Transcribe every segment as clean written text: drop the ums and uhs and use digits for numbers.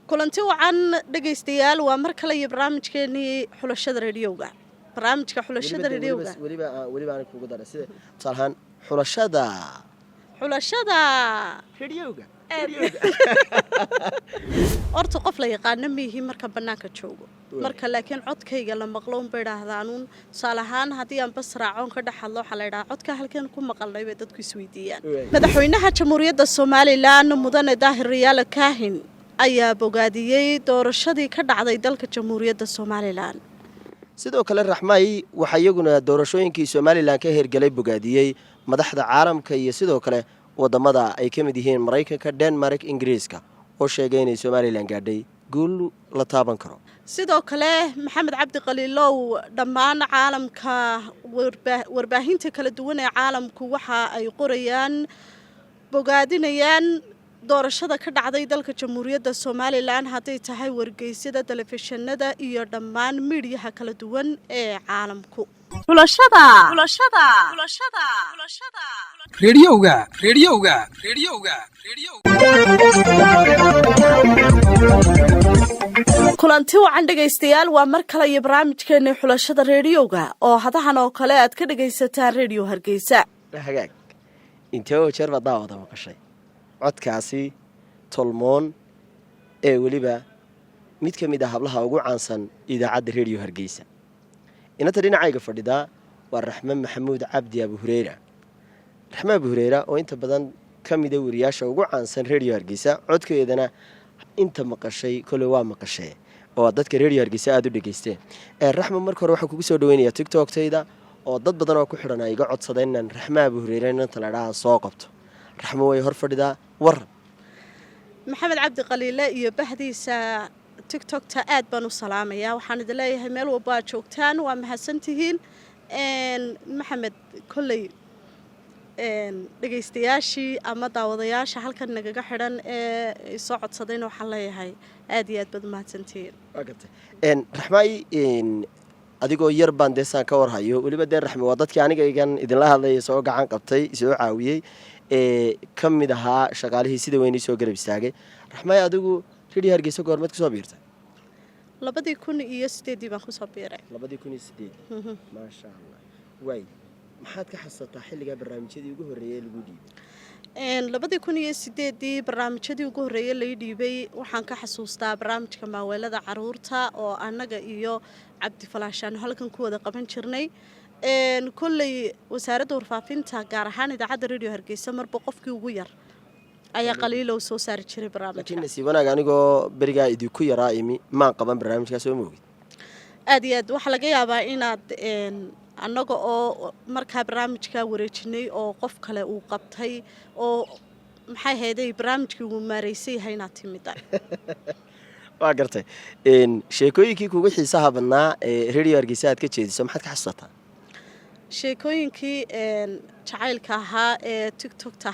Kulanti wacan, dhegaystayaal. Waa mar kale iyo barnaamijkeenii Xulashada Rediyoga, barnaamijka Xulashada Rediyoga. Weliba aan kugu daray, sida tusaale ahaan Xulashada Xulashada Rediyoga. Horta qof la yaqaano miihi marka bannaanka joogo marka, laakiin codkayga la maqlo unba idhaahdaanuun. Tusaale ahaan, haddii aan bas raacoon ka dhex hadlo, waxaa la idhaha, "Codka halkeen ku maqalnay?" bay dadku isweydiiyaan. Madaxweynaha Jamhuuriyadda Somalilan, Mudane Daahir Riyaale Kaahin, ayaa bogaadiyey doorashadii ka dhacday dalka Jamhuuriyadda Somalilan. Sidoo kale, Raxmay, waxaa iyaguna doorashooyinkii Somalilan ka hergelay bogaadiyey madaxda caalamka iyo sidoo kale wadamada ay ka mid yihiin Maraykanka, Denmark, Ingiriiska, oo sheegay inay Somalilan gaadhay guul la taaban karo. Sidoo kale, Maxamed Cabdi Khaliilow, dhammaan caalamka, warbaahinta kala duwan ee caalamku waxa ay qorayaan, bogaadinayaan doorashada ka dhacday dalka Jamhuuriyadda Somalilan, hadday tahay wargeysyada, telefishinada iyo dhammaan miidhiyaha kala duwan ee caalamku. Rediyoga, rediyoga, rediyoga, rediyoga. Kulanti wacan, dhegaystayaal. Waa mar kale iyo barnaamijkeeni Xulashada Reediyoga, oo hadahan oo kale aad ka dhegaysataan Rediyo Hargeysa. Hagaag, intee oo jeer baad daawada maqashay codkaasi tolmoon ee weliba mid ka mid ah hablaha ugu caansan idaacadda Rediyo Hargeysa? Inanta dhinacayga fadhidaa waa Raxme Maxamuud Cabdi Abu Hureyra. Raxme Abu Hureyra oo inta badan ka mida wariyaasha ugu caansan Rediyo Hargeysa, codkeedana inta maqashay koley waa maqashee, oo dadka Rediyo Hargeysa aada u dhegeysteen. Raxma, marka hore waxaan kugu soo dhaweynayaa TikToktayda, oo dad badan oo ku xidhan ay iga codsadeen inaan Raxme Abu Hureyre, inanta la dhaha, soo qabto. Raxmo way hor fadhidaa. Waran? Maxamed Cabdi Khaliile iyo bahdiisa TikTokta aad baan u salaamayaa. Waxaan idin leeyahay, meel walba aad joogtaan, waa mahadsantihiin. Maxamed, kolley dhegaystayaashii ama daawadayaasha halkan nagaga xidhan ee soo codsadayna waxaan leeyahay, aad iyo aad baad umahadsantihiin. Waa gartay. Raxmaay, adigoo yar baan dee saan ka warhayo. Weliba dee Raxme waa dadkii aniga igan idinla hadlaya soo gacan qabtay, soo caawiyey, ee ka mid ahaa shaqaalihii sida weyn soo garab istaagay. Raxmaay, adigu Radio Hargeysa goormeed kusoo biirtay? 2008-dii baan kusoo biiray. 2008-dii, maasha Allah. Waay, maxaad ka xasuusataa xilligaa barnaamijyadii ugu horreeyey lagu dhiibay? 2008-dii barnaamijyadii ugu horreeyey lai dhiibay waxaan ka xasuustaa barnaamijka Maaweelada Caruurta, oo annaga iyo Cabdifalaashaan halkan ku wada qaban jirnay. Kolley Wasaaradda Warfaafinta, gaar ahaan idaacadda Radio Hargeysa, marba qofkii ugu yar ayaa Qaliilow soo saari jiray barnaamijka. Laakiin nasiib wanaag, anigoo berigaa idinku yaraa imi maan qaban barnaamijkaas, soo moogid? Aad iyo aad. Waxaa laga yaabaa inaad annaga oo markaa barnaamijkaa wareejinay oo qof kale uu qabtay, oo maxay hayday, barnaamijkii uu maaraysan yahay, inaad timida. Waa gartay. Sheekooyinkii kugu xiisaha badnaa ee Radio Hargeysa aad ka jeediso, maxaad ka xasuusataa? Sheekooyinkii jacaylka ahaa ee TikTokta,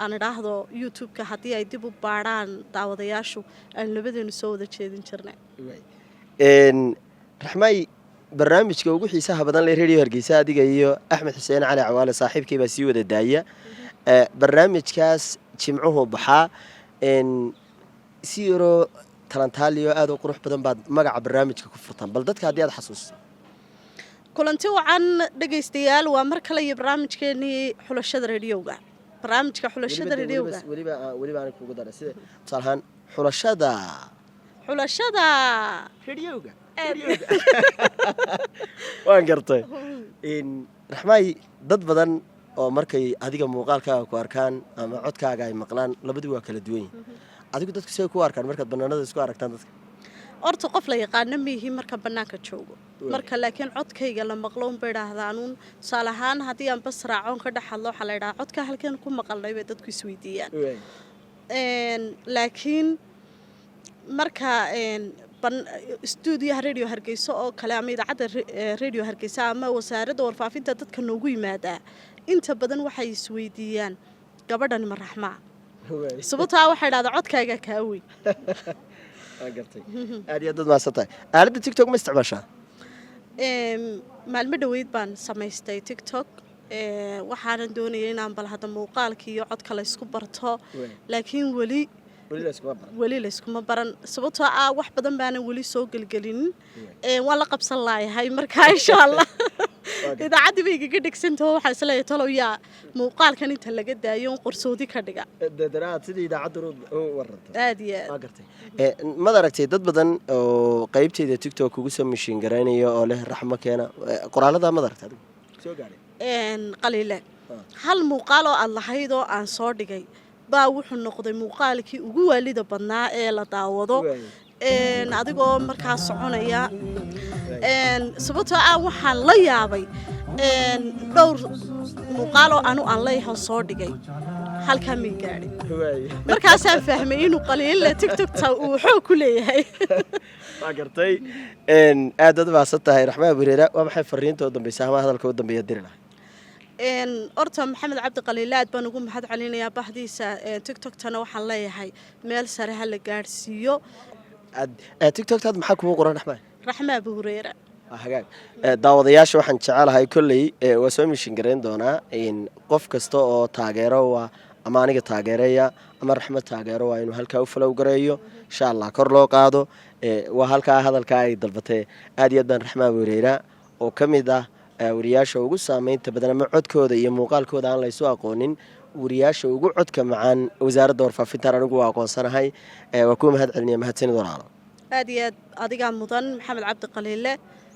aan idhaahdo YouTube-ka, haddii ay dib u baadhaan daawadayaashu, aan labadeenu soo wada jeedin jirnay. Raxmaay, barnaamijka ugu xiisaha badan lee Radio Hargeysa adiga iyo Axmed Xuseen Cali Cawaale saaxiibkay baa sii wada daaya. Barnaamijkaas Jimcuhu baxaa, si yaroo talantaaliyo aada u qurux badan baad magaca barnaamijka ku furtaan. Bal dadka haddii aad xasuusto. Kulanti wacan, dhegaystayaal. Waa mar kale iyo barnaamijkeenii Xulashada Rediyoga, barnaamijka Xulashada Rediyoga. Weliba aan kugu daray, sida tusaale ahaan Xulashada Xulashada Rediyoga. Waan gartay. Raxmaay, dad badan oo markay adiga muuqaalkaaga ku arkaan ama codkaaga ay maqlaan, labadu waa kala duwan yihin. Adigu dadku say ku arkaan markaad banaanada isku aragtaan dadka? Horta qof la yaqaano miihi marka bannaanka joogo marka, laakiin codkayga la maqlo unba idhaahdaanuun. Tusaale ahaan, haddii aan bas raacoon ka dhex hadlo, waxaa la idhaha, "Codka halkeen ku maqalnay?" bay dadku isweydiiyaan. Laakiin marka stuudiyaha Radio Hargeysa oo kale ama idaacadda Radio Hargeysa ama Wasaaradda Warfaafinta dadka noogu yimaadaa, inta badan waxay isweydiiyaan, "Gabadhani ma Raxmaa?" Sababtaa waxay dhahdaa, "Codkaagaa kaa weyn." Waa gartay. Aad iyo aad baad mahadsan tahay. Aaladda TikTok ma isticmaashaa? Maalmo dhoweyd baan samaystay TikTok. Waxaanan doonayay inaan bal hadda muuqaalka iyo codka la ysku barto, laakiin weli Weli layskuma baran, sababtoo ah wax badan baanan weli soo gelgelinin. Waan la qabsan laayahay. Marka insha Allah idaacaddii bay igaga dhegsantaho, waxaan isleeyahay talow yaa muuqaalkan inta laga daayo un qarsoodi ka dhiga. Deedana aad sidii idaacaddu u waranto. Aad iyo aad. Waa gartay. Maad aragtay dad badan oo qaybtayda TikTok kugu soo mishiin garaynaya oo leh "Raxmo keena"? Qoraaladaa maad aragtay adigu soo gaadhay? Qaliile, hal muuqaal oo aad lahayd oo aan soo dhigay baa wuxuu noqday muuqaalkii ugu waalida badnaa ee la daawado. Adigoo markaa soconaya, sababtoo ah waxaan la yaabay dhowr muuqaal oo anu aan leeyahan soo dhigay halkaa may gaadhin. Markaasaan fahmay inuu Qaliile TikTokta uu xoog ku leeyahay. Waa gartay. Aad aad mahadsan tahay, Raxma Abureera. Waa maxay fariinta u dambeysa ama hadalka u dambeeya diri lahay? Horta Maxamed Cabdi Qaliile aad baan ugu mahad celinayaa. Bahdiisa TikToktana waxaan leeyahay meel sare ha la gaadhsiiyo. TikToktaad maxaa kugu qoran, Raxma? Raxma Abu Hureyra. Waa hagaag. Daawadayaasha waxaan jecelahay kolley waa soo mishin garayn doonaa in qof kasta oo taageero waa ama aniga taageeraya ama Raxmo taageero waa inuu halkaa u follow gareeyo, insha Allah kor loo qaado. Waa halkaa hadalkaa ay dalbatee. Aad iyo aad baan Raxma Abuureyra oo ka mid ah wariyaasha ugu saameynta badan ama codkooda iyo muuqaalkooda aan laysu aqoonin, wariyaasha ugu codka macaan wasaaradda warfaafintaan anigu waa aqoonsanahay, waa kuwa mahad celinaya. Mahadsanid, walaalo. Aad iyo aad adigaa mudan, Maxamed Cabdi Qaliile.